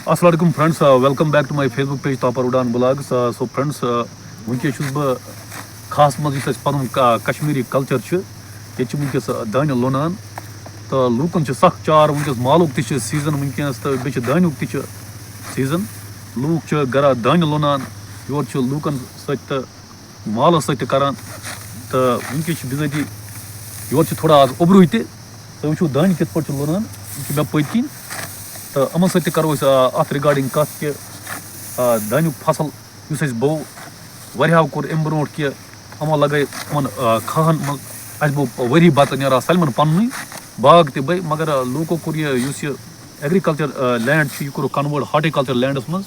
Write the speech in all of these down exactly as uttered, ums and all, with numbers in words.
السلام علیکم friends, welcome back to my Facebook page Tapar Udan Vlogs. So friends, وٕنکیٚس چھُس بہٕ کھاہَس منٛز، یُس اَسہِ پَنُن کا-، کشمیٖری culture چھُ، ییٚتہِ چھِ وٕنکیٚس دانہِ لونان تہٕ لوٗکَن چھِ سخ چار وٕنکیٚس، مالُک تہِ چھُ season وٕنکیٚنَس تہٕ بیٚیہِ چھُ دانیُک تہِ چھُ season. لوٗکھ چھِ گرا دانہِ لونان، یورٕ چھِ لوٗکَن سۭتۍ تہٕ مالَس سۭتۍ تہِ کران. تہٕ وٕنکیٚس چھِ بِذٲتی یورٕ چھِ تھوڑا آز اوٚبرُے تہِ، تُہۍ وٕچھِو دانہِ کِتھ پٲٹھۍ چھِ لونان، یِم چھِ مےٚ پٔتۍ کِنۍ. تہٕ یِمَن سۭتۍ تہِ کَرو أسۍ آ، اَتھ regarding کَتھ کہِ آ، دانیُک فصل یُس اَسہِ بوٚو، واریاہو کوٚر اَمہِ برونٛٹھ کہِ یِمو لَگٲے یِمَن آ، کھاہَن منٛز، اَسہِ بوٚو ؤری بَتہٕ نیران سٲلمَن پَننُے، باغ تہِ بٔے، مگر آ، لوٗکو کوٚر یہِ، یُس یہِ agriculture land چھُ، یہِ کوٚرُکھ convert horticulture لینڈَس منٛز.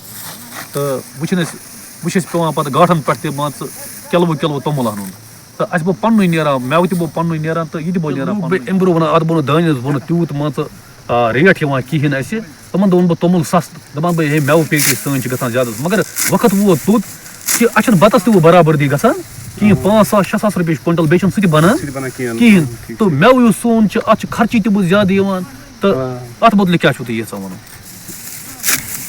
تہٕ وۄنۍ چھِنہٕ اَسہِ، وۄنۍ چھِ اَسہِ پٮ۪وان پَتہٕ گاٹھَن پٮ۪ٹھ تہِ، مان ژٕ، کِلوٕ کِلوٕ توٚمُل اَنُن. تہٕ اَسہِ بوٚو پَننُے نیران، مٮ۪وٕ تہِ بوٚو پَننُے نیران، تہٕ یہِ تہِ بوٚو نیران پَننُے. اَمہِ برونٛہہ وَنان، اَتھ بوٚو نہٕ دانٮ۪س، بوٚو نہٕ تیوٗت، مان ژٕ، آ، ریٹ یِوان کِہیٖنۍ اَسہِ. تِمَن دۄہَن بہٕ توٚمُل سَستہٕ، دَپان بہٕ، ہے، مٮ۪وٕ پیٹہِ سٲنۍ چھِ گژھان زیادٕ، مگر وقت ووت توٚت کہِ اَسہِ چھَنہٕ بَتَس تہِ وۄنۍ برابردی گژھان کِہیٖنۍ. پانٛژھ ساس، شےٚ ساس رۄپیہِ چھِ کوینٹَل، بیٚیہِ چھَنہٕ سُہ تہِ بَنان سُہ تہِ بَنان کِہیٖنۍ. کِہیٖنۍ. ٹھیٖک. تہٕ مٮ۪وٕ یُس سون چھُ، اَتھ چھُ خرچہِ تہِ بہٕ زیادٕ یِوان. تہٕ آ. اَتھ مُتعلِق کیٛاہ چھُو تُہۍ یَژھان وَنُن؟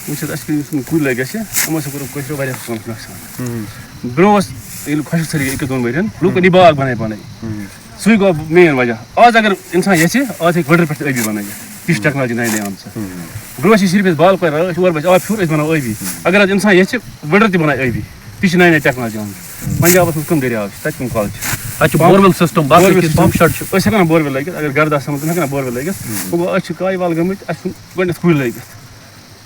وٕچھ حظ، اَسہِ کٔرۍ یِم ژوٗنٛٹھۍ کُلۍ لٲگۍ اَسہِ، یِمو سۭتۍ کوٚرُکھ کٲشرٮ۪و واریاہ کٲم نۄقصان. برٛونٛہہ اوس ییٚلہِ خۄشک سٲری گٔے أکِس دۄن ؤرِین، لوٗکن یہِ باغ بَنٲے پَنٕنۍ. سُے گوٚو main وجہ. آز اگر اِنسان یَژھِ، آز ہیٚکہِ وٕڈرِ پٮ۪ٹھ تہِ ٲبی بَنٲوِتھ. تہِ چھِ technology نَیہِ نَیہِ آمژٕ. برٛونٛہہ ٲسۍ أسۍ صرف أسۍ بالہٕ کۄلہِ رَٹان، أسۍ اورٕ بَسہِ آب پھیُر، أسۍ بَناوو ٲبی. اگر حظ اِنسان یَژھِ، وٕڈٕر تہِ بَنایہِ ٲبی. تہِ چھِ نَیہِ نَیہِ technology آمژٕ. پنجابَس منٛز کٕم دٔریاو چھِ، تَتہِ کٕم کۄلہٕ چھِ؟ اَتہِ چھُ borewell system، باقٕے borewell کینٛہہ system. Pump shed چھُ. أسۍ ہٮ۪کو نہٕ borewell لٲگِتھ، اگر گرٕ دَس سَمَن تِم ہٮ۪کو نہٕ borewell لٲگِتھ. وۄنۍ گوٚو أسۍ چھِ کاوِ وَل گٔمٕتۍ، اَسہِ چھُنہٕ گۄڈٕنٮ۪تھ کُلۍ لٲگِتھ.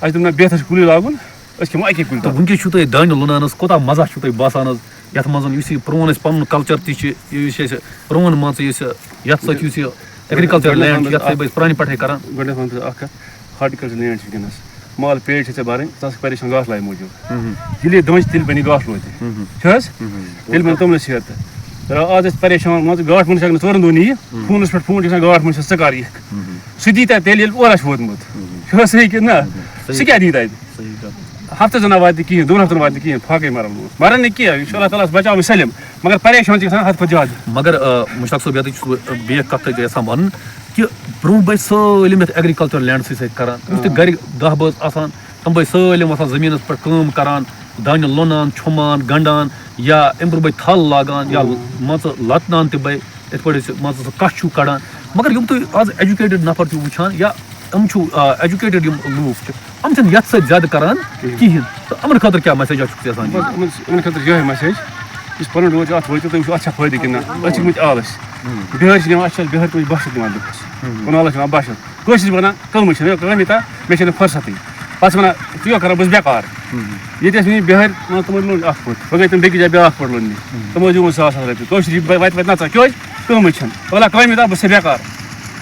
اَسہِ دوٚپ نہ، بہتر چھُ کُلُے لاگُن، أسۍ کھٮ۪مو اَکے کُلۍ تہٕ تَل. وٕنکیٚس چھُو تۄہہِ دانہِ لونان حظ، کوٗتاہ مَزٕ چھُو تۄہہِ باسان حظ؟ یَتھ منٛز یُس یہِ پرٛون اَسہِ پَنُن culture تہِ چھِ، یُس اَسہِ پرٛون، مان ژٕ، یُس یہِ، یَتھ سۭتۍ یُس یہِ agriculture گۄڈٕنٮ۪تھ land وَنہٕ چھُ، بہٕ یَتھ سۭتۍ اَکھ، بہٕ أسۍ پرٛانہِ پٮ۪ٹھَے کَران. گۄڈٕنٮ۪تھ وَنہٕ بہٕ اَکھ کَتھ، horticulture land چھِ وٕنکیٚنَس، مال پیٹہِ چھِ ژےٚ بَرٕنۍ، ژٕ آسَکھ پریشان گاسہٕ لایہِ موٗجوٗب. ییٚلہِ یہِ دانہِ چھِ، تیٚلہِ بَنہِ یہِ گاسہٕ لوتہِ. چھِ حظ؟ تیٚلہِ بَنہِ توٚملَس ہیٚتھ. آز ٲسۍ پریشان، مان ژٕ، گاٹھ وُن چھِ ہٮ۪کان ژورَن دۄہَن یہِ، فونَس پٮ۪ٹھ فون چھِ گژھان، گاٹھ وُن چھِ، ژٕ کَر یِکھ؟ سُہ دی تَتہِ تیٚلہِ، ییٚلہِ اورٕ آسہِ ووتمُت. چھُ حظ صحیح کِنہٕ نہ؟ سُہ کیٛاہ دی تَتہِ؟ صحیح کَتھ. ہفتَس زَن واتہِ نہٕ کِہیٖنۍ، دۄن ہفتَن واتہِ نہٕ کِہیٖنۍ، فاقَے مَرَن لوٗکھ. مَرَن نہٕ کینٛہہ، اِنشاء اللہ تعالیٰ ہَس بَچاوٕنۍ سٲلِم، مگر پریشان چھِ گژھان حد کھۄتہٕ زیادٕ. مگر، آ، مُشتاق صٲب، یَتھ چھُس بہٕ، آ، بیٚیہِ اَکھ کَتھ تۄہہِ یَژھان وَنُن کہِ برٛونٛہہ بَے سٲلِم یَتھ agriculture land سٕے سۭتۍ کَران. یُس تہِ گَرِ دَہ بٲژ آسان، تِم بَے سٲلِم وۄتھان زٔمیٖنَس پٮ۪ٹھ کٲم کَران، دانہِ لونان، چھۄمبان، گنٛڈان یا اَمہِ برٛونٛہہ بَے تھل لاگان یا مان ژٕ لَتنان تہِ بَے، یِتھ پٲٹھۍ أسۍ مان ژٕ سُہ کَچھ ہیوٗ کَڑان. مگر یِم تُہۍ آز educated نفر چھِو وٕچھان یا یِم چھِو، آ، educated یِم لوٗکھ چھِ، یِم چھِنہٕ یَتھ سۭتۍ زیادٕ کَران کِہیٖنۍ. تہٕ یِمَن خٲطرٕ کیٛاہ message چھُکھ ژٕ یَژھان دِنۍ؟ بَس یِمَن، یِمَن خٲطرٕ چھِ یِہوٚے message، یُس پَنُن دور چھُ، اَتھ وٲتِو تُہۍ وٕچھِو، اَتھ چھا فٲیدٕ کِنہٕ نہ. أسۍ چھِ گٔمٕتۍ آلَس. بِہٲرۍ چھِ نِوان، اَسہِ چھِ بِہٲرۍ تُہۍ بَخشَت دِوان دۄہَس. کُنالَس چھِ نِوان بَخشَت. کٲشِر چھِ وَنان، کٲمٕے چھَنہٕ، کٲمٕے تا، مےٚ چھَنہٕ فُرصتٕے. پَتہٕ چھِ وَنان، ژٕ کیٛاہ کَران، بہٕ چھُس بیکار. ییٚتہِ ٲسۍ مےٚ یِم بِہٲرۍ، مان ژٕ، تِمَن نیوٗ اَکھ فُٹ، وۄنۍ گٔے تِم بیٚکِس جایہِ بیٛاکھ فُٹ لوٚننہِ. تِمو دیُت وۄنۍ ساس ساس رۄپیہِ. کٲشِر چھِ وَتہِ وَتہِ نَژان، کیٛازِ؟ کٲمٕے چھَنہٕ. وَلہ، کامہِ تا، بہٕ چھُس بیکار.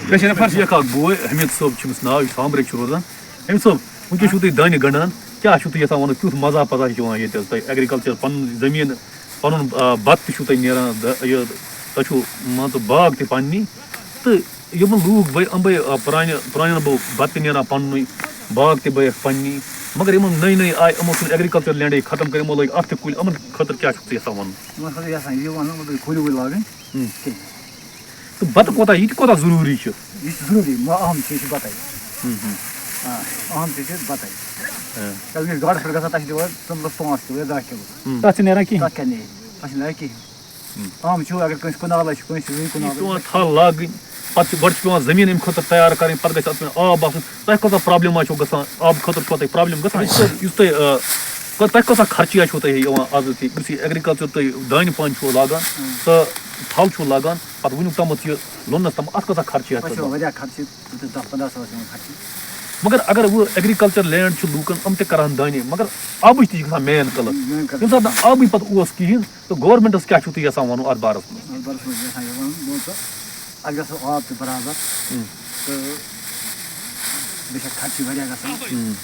مےٚ چھَنہٕ فُرصت. بیٚیہِ اَکھ بوے، حمید صٲب چھُ أمِس ناو، یہِ چھُ سامرٕکۍ چھُ روزان. حمید صٲب، وٕنکیٚس چھُو تُہۍ دانہِ گنٛڈان، کیٛاہ چھُو تُہۍ یَژھان وَنُن، کیُتھ مَزا پَزا چھُ یِوان ییٚتہِ حظ تۄہہِ agriculture، پَنُن زٔمیٖن، پَنُن، آ، بَتہٕ تہِ چھُو تۄہہِ نیران، دَ-، یہِ، تۄہہِ چھُو، مان ژٕ، باغ تہِ پَننی، تہٕ یِمَن لوٗکھ بَے، یِم بَے، آ، پرٛانہِ، پرٛانٮ۪ن بَو بَتہٕ تہِ نیران پَننُے، باغ تہِ بَیَکھ پَننی، مگر یِمَن نٔے نٔے آے، یِمو ژھُن agriculture land ختم کٔرِتھ، یِمو لٲگۍ اَتھ تہِ کُلۍ، یِمَن خٲطرٕ کیٛاہ چھُکھ ژٕ یَژھان وَنُن؟ یِمَن خٲطرٕ یَژھان یہِ وَنُن، یِمَن گٔے کُلۍ وُلۍ لاگٕنۍ کِہیٖنۍ۔ تہٕ بَتہٕ کوٗتاہ، یہِ تہِ کوٗتاہ ضروٗری چھُ؟ یہِ چھُ ضروٗری، ما-، اَہَم چیٖز چھُ بَتَے۔ آ، اَہَم چیٖز چھُ بَتَے۔ آ۔ کیٛازِ یُس گاڈَس پٮ۪ٹھ گژھان، تَتھ چھِ دِوان توٚملَس پانٛژھ کِلوٗ یا دَہ کِلوٗ۔ تَتھ چھِ نیران کِہیٖنۍ۔ تَتھ کیٛاہ نیرِ؟ تَتھ چھِ نیران کِہیٖنۍ۔ اَہَم چھُ، اگر کٲنٛسہِ کُنالَے چھُ، کٲنٛسہِ چھُ زٔنۍ یہِ چھِ پٮ۪وان کُنالَے۔ تھل لاگٕنۍ، پَتہٕ چھِ، گۄڈٕ چھِ پٮ۪وان زٔمیٖن اَمہِ خٲطرٕ تیار کَرٕنۍ، پَتہٕ گژھِ اَتھ پٮ۪ٹھ آب آسُن۔ تۄہہِ کۭژاہ problem آ چھو گژھان؟ آبہٕ خٲطرٕ چھُوا تۄہہِ problem گژھان؟ یُس تۄہہِ، یُس تۄہہِ، آ، تۄہہِ کۭژاہ خرچہٕ چھو تۄہہِ یِوان آز یُتھُے، یُس یہِ agriculture تُہۍ دانہِ پانہِ چھُو لاگان تہٕ تھل چھُو لاگان، پَتہٕ وٕنیُک تامَتھ یہِ لوننَس تام، اَتھ کۭژاہ خرچہٕ اَتھ اَتھ چھِ پٮ۪ٹھ؟ واریاہ خرچہٕ، تہٕ دَہ پنٛداہ ساس یِوان خرچہٕ۔ مگر اگر وۄنۍ agriculture land چھُ لوٗکَن، یِم تہِ کَرَن دانہِ، مگر آبٕچ تہِ چھِ گژھان main قٕلت۔ Main قٕلت۔ ییٚمہِ ساتہٕ نہٕ آبٕے پَتہٕ اوس کِہیٖنۍ، تہٕ governmentس کیٛاہ چھُو تُہۍ یَژھان وَنُن اَتھ بارَس منٛز؟ اَتھ بارَس منٛز چھُ یَژھان یہِ وَنُن، بہٕ وَنہٕ ژٕ، اَتھ گژھِ آسُن آب تہِ برابر۔ تہٕ بیٚیہِ چھِ اَتھ خرچہِ واریاہ گژھان۔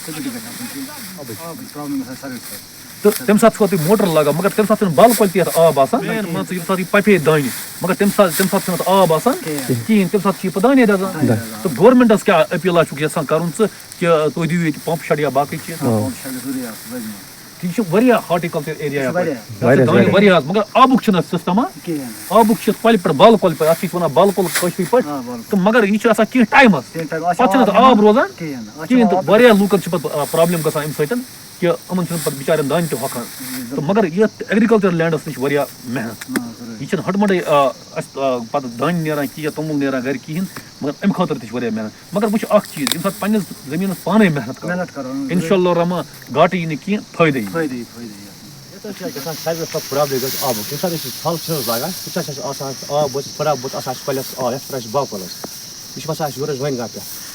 تہٕ تہِ گژھِ آسُن کینٛہہ۔ آبٕچ problem گژھان ساروی کھۄتہٕ۔ تہٕ تَمہِ ساتہٕ چھُوا تُہۍ موٹر لاگان، مگر تَمہِ ساتہٕ چھُنہٕ بالہٕ کۄلہِ تہِ یَتھ آب آسان۔ مان ژٕ، ییٚمہِ ساتہٕ یہِ پَپے دانہِ، مگر تَمہِ ساتہٕ، تَمہِ ساتہٕ چھُنہٕ اَتھ آب آسان کِہیٖنۍ۔ کِہیٖنۍ، تَمہِ ساتہٕ چھِ یہِ پَتہٕ دانے دَزان۔ دَزان۔ تہٕ governmentس کیٛاہ appeal آ چھُکھ یَژھان کَرُن ژٕ کہِ تُہۍ دِیِو ییٚتہِ pump shed یا باقٕے چیٖز؟ آ، pump shed ضروٗری آسُن لٲزمی۔ یہِ چھُ واریاہ ہارٹیکلچر ایریا یہِ چھُ یَپٲرۍ۔ واریاہ۔ یَتھ چھِ دانہِ واریاہ حظ، مگر آبُک چھُنہٕ اَتھ سِسٹَما۔ کِہیٖنۍ۔ آبُک چھِ یَتھ کۄلہِ پٮ۪ٹھ، بالہٕ کۄلہِ پٮ۪ٹھ، اَتھ چھِ أسۍ وَنان بالہٕ کۄل کٲشرِ پٲٹھۍ۔ آ، بالہٕ کۄل۔ تہٕ مگر یہِ چھُ آسان کینٛہہ ٹایمَس۔ کینٛہہ ٹایم، اَتھ چھِ پَتہٕ چھُنہٕ آب اَتھ آب آسان۔ روزان کِہیٖنۍ نہٕ۔ اَتھ چھِ کِہیٖنۍ تہٕ آب واریاہ لوٗکَن چھِ پَتہٕ پرابلم گژھان اَمہِ سۭتۍ کہِ یِمَن چھُنہٕ پَتہٕ بِچارٮ۪ن دانہِ تہِ ہۄکھان۔ تہٕ مگر یَتھ ایگریکلچر لینڈَس نِش واریاہ محنت۔ آ، ضروٗری۔ یہِ چھِنہٕ ہَٹہٕ مَٹَے، آ، اَسہِ، آ، پَتہٕ دانہِ نیران کینٛہہ یا توٚمُل نیران گَرِ کِہیٖنۍ، مگر اَمہِ خٲطرٕ تہِ چھِ واریاہ محنت۔ مگر وٕچھ اَکھ چیٖز، ییٚمہِ ساتہٕ پنٛنِس زٔمیٖنَس پانَے محنت کَرو، محنت کَرو، اۭں، اِنشاء اللہ الرحمٰن گاٹہٕ یی نہٕ کینٛہہ، فٲیدٕ یی۔ فٲیدٕ یی، فٲیدٕ یی اَتھ منٛز۔ ییٚتہِ حظ چھِ اَسہِ گژھان ساروی کھۄتہٕ پرابلم گژھِ آبُک۔ ییٚمہِ ساتہٕ أسۍ یہِ تھل چھِ حظ لاگان، تَمہِ ساتہٕ چھِ اَسہِ آسان آب حظ چھِ تھوڑا بہت آسان اَسہِ کۄلٮ۪س آب، یَتھ پٮ۪ٹھ اَسہِ باقٕے حظ۔ یہِ چھُ وَسان اَسہِ یورٕ حظ وۄنۍ گاٹہٕ پٮ۪ٹھ۔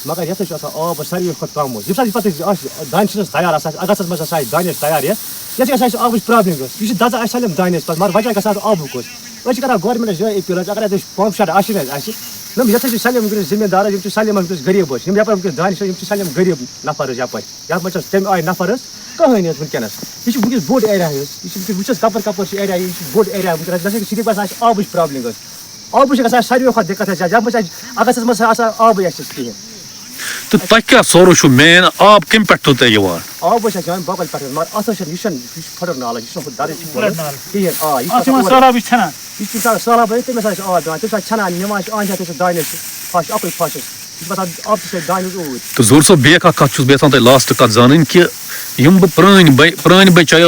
مگر یَتھ حظ چھُ آسان آب حظ ساروی کھۄتہٕ کَم حظ۔ ییٚمہِ ساتہٕ یہِ پَتہٕ أسۍ آسہِ دانہِ چھِنہٕ حظ تیار آسان، اَگَستَس منٛز آسان اَسہِ دانہِ حظ تیار یَتھ، یَتھ چھِ آسان اَسہِ آبٕچ پرابلم گٔژھ۔ یہِ چھِ دَزان اَسہِ سٲلِم دانہِ حظ پَتہٕ، مگر وجہ گژھان اَتھ آبُک حظ۔ أسۍ چھِ کَران گورمٮ۪نٛٹَس یِہوٚے أپیٖل حظ، اگر اَتہِ أسۍ پمپ شیڈ آسہِ نہٕ حظ اَسہِ، نہ یَتھ حظ چھِ سٲلِم وٕنکیٚنَس زٔمیٖندار حظ، یِم چھِ سٲلِم حظ وٕنکیٚنَس غریٖب حظ، یِم یَپٲرۍ وٕنکیٚنَس دانہِ چھِ، یِم چھِ سٲلِم غریٖب نفر حظ یَپٲرۍ۔ یَتھ منٛز چھِ تَمہِ آیہِ نفر حظ کٕہٕنۍ حظ وٕنکیٚنَس۔ یہِ چھُ وٕنکیٚنَس بوٚڑ ایریا حظ، یہِ چھُ وٕنکیٚنَس وٕچھ حظ کَپٲرۍ کَپٲرۍ چھُ ایریا، یہِ چھُ بوٚڑ ایریا وٕنکیٚنَس، جیسے کہِ صرف آسان اَسہِ آبٕچ پرابلم حظ۔ آبٕچ چھِ گژھان اَسہِ ساروی کھۄتہٕ دِقت حظ، یَتھ منٛز چھِ اَسہِ اَگستَس منٛز آسان آبٕے اَسہِ حظ کِہیٖنۍ۔ تہٕ تۄہہِ کیٛاہ سورُس چھُ مین؟ آب کَمہِ پٮ۪ٹھ چھُو تۄہہِ یِوان؟ آب حظ چھِ اَسہِ یِوان بۄکَل پٮ۪ٹھ حظ، مگر اَتھ حظ چھَنہٕ، یہِ چھَنہٕ، یہِ چھُ پھٕٹر نالہٕ، یہِ چھُنہٕ ہُہ دَرٕج چھِ پھٕٹر نالہٕ۔ کِہیٖنۍ۔ آ، یہِ چھُ اَتھ چھِ یِوان اورٕ۔ سہلابٕچ ژھٮ۪نان۔ یہِ چھُ تَمہِ ساتہٕ سہلاب ٲسِتھ، تَمہِ ساتہٕ چھِ آب دِوان، تَمہِ ساتہٕ ژھٮ۪نان نِوان چھِ، اَنان چھِ اَتھ، أسۍ چھِ دانہِ أسۍ چھِ پھَش، اَپٲرۍ پھَش أسۍ۔ یہِ چھُ باسان آب تہِ چھِ أسۍ دانہِ اوٗرۍ۔ تہٕ ظہوٗر صٲب، بیٚیہِ اَکھ اَکھ کَتھ چھُس بہٕ یَژھان تۄہہِ لاسٹ کَتھ زانٕنۍ کہِ یِم بہٕ پرٛٲنۍ بَے، پرٛٲنۍ بَے، چاہے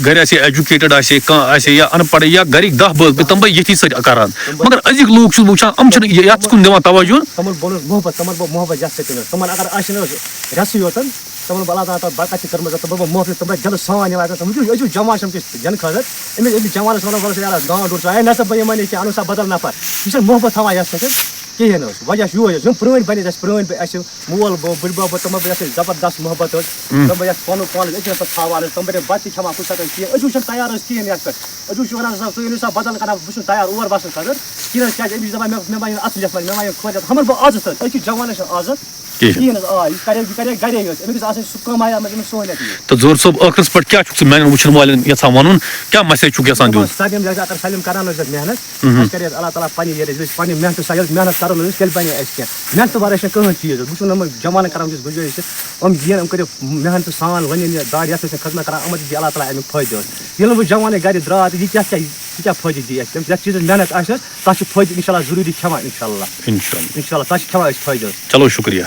گَرِ آسہِ ہے، ایجوکیٹڈ آسہِ ہے، کانٛہہ آسہِ ہے یا اَن پَڑھٕے یا گَرِکۍ دَہ بٲژ، بہٕ تِم بَے ییٚتھی سۭتۍ کَران۔ مگر أزِکۍ لوٗکھ چھُس بہٕ وٕچھان، یِم چھِنہٕ یہِ، یَتھ کُن دِوان تَوَجُہ۔ تِمَن بوٚنُس محبت، تِمَن بوٚن محبت یَتھ سۭتۍ حظ۔ تِمَن اگر آسہِ نہٕ حظ رٮ۪سٕے یوت، تِمَن بہٕ اللہ تعالیٰ تعالیٰ برکت تہِ کٔرمٕژ، تِمَن بہٕ محبت، تِم بہٕ دِلہٕ سان یِوان، تِم وٕچھِو، أزیُک جوان چھِ یِم کِس دِنہٕ خٲطرٕ۔ أمِس، أمِس جوانَس وَنو، وَلہٕ سا یارا، گانٛد روٚٹ ژٕ، ہے نَسا بہٕ یِمَے نہٕ کینٛہہ، اَنُن سا بدل نفر۔ یہِ چھِنہٕ محبت تھاوان یَتھ سۭتۍ حظ کِہیٖنۍ حظ۔ وجہ چھُ یِہوٚے حظ، یِم پرٛٲنۍ بَنہِ اَسہِ، پرٛٲنۍ بَنہِ اَسہِ مول بوب، بٕڈۍ بَب، تِمَن بَنہِ اَسہِ زبردست محبت حظ۔ تِم بَنہِ اَسہِ پَنُن پان حظ أکِس سۭتۍ تھاوان حظ، تِم بَنہِ بَتہٕ تہِ کھٮ۪وان کُنہِ ساتہٕ حظ کِہیٖنۍ۔ أزیُک چھُنہٕ تیار حظ کِہیٖنۍ یَتھ پٮ۪ٹھ۔ أزیُک چھُ وَنان، "سا تُہۍ أنِو سا بدل کَران، بہٕ چھُس تیار اور وَسنہٕ خٲطرٕ کِہیٖنۍ حظ، کیٛازِ أمِس چھِ دَپان، مےٚ، مےٚ ما یِن اَتھٕ یَتھ منٛز، مےٚ ما یِن کھۄر یَتھ، ہَمر بہٕ آزٕ تَتہِ۔" أزکِس جوانَس چھِنہٕ آزٕ کِہیٖنۍ۔ کِہیٖنۍ حظ، آ، یہِ کَرے، یہِ کَرے گَرے حظ، أمِس گژھِ آسٕنۍ سُہ کٲمہ یَتھ منٛز أمِس سہوٗلیت یِیہِ۔ تہٕ ظہوٗر صٲب، ٲخرَس پٮ۪ٹھ کیٛاہ چھُکھ ژٕ میٛانٮ۪ن وٕچھَن والٮ۪ن یَژھان وَنُن؟ کیٛاہ message چھُکھ یَژھان دیُن؟ سارنٕے یِم اگر سٲلِم کَران حظ یَتھ محنت، اَسہِ کَرِ حظ اللہ تعالیٰ پَنٕنۍ یہِ، أسۍ پَنٕنہِ محنتہٕ سان، ییٚلہِ محنت کَرو نہٕ حظ، تیٚلہِ بَنہِ اَسہِ کینٛہہ۔ محنتہٕ وَرٲے چھِنہٕ کٕہٕنۍ چیٖز حظ۔ بہٕ چھُس نہٕ یِمَن جوانَن کَران وٕنکیٚس گُزٲرِش، یِم یِن، یِم کٔرِو محنتہٕ سان، وۄنۍ یِن یہِ دارِ یَتھ سۭتۍ خدمت کَران، یِمَن تہِ دی اللہ تعالیٰ اَمیُک فٲیدٕ حظ۔ ییٚلہِ نہٕ وۄنۍ جوانٕے گَرِ درٛاو تہٕ یہِ کیٛاہ کیٛاہ، یہِ کیٛاہ فٲیدٕ دی اَسہِ؟ تٔمِس یَتھ چیٖزَس محنت آسہِ حظ، تَتھ چھِ فٲیدٕ اِنشاء اللہ ضروٗری کھٮ۪وان اِنشاء اللہ۔ اِنشاء اللہ۔ اِنشاء اللہ، تَتھ چھِ کھٮ۪وان أسۍ فٲیدٕ حظ۔ چلو، شُکریہ۔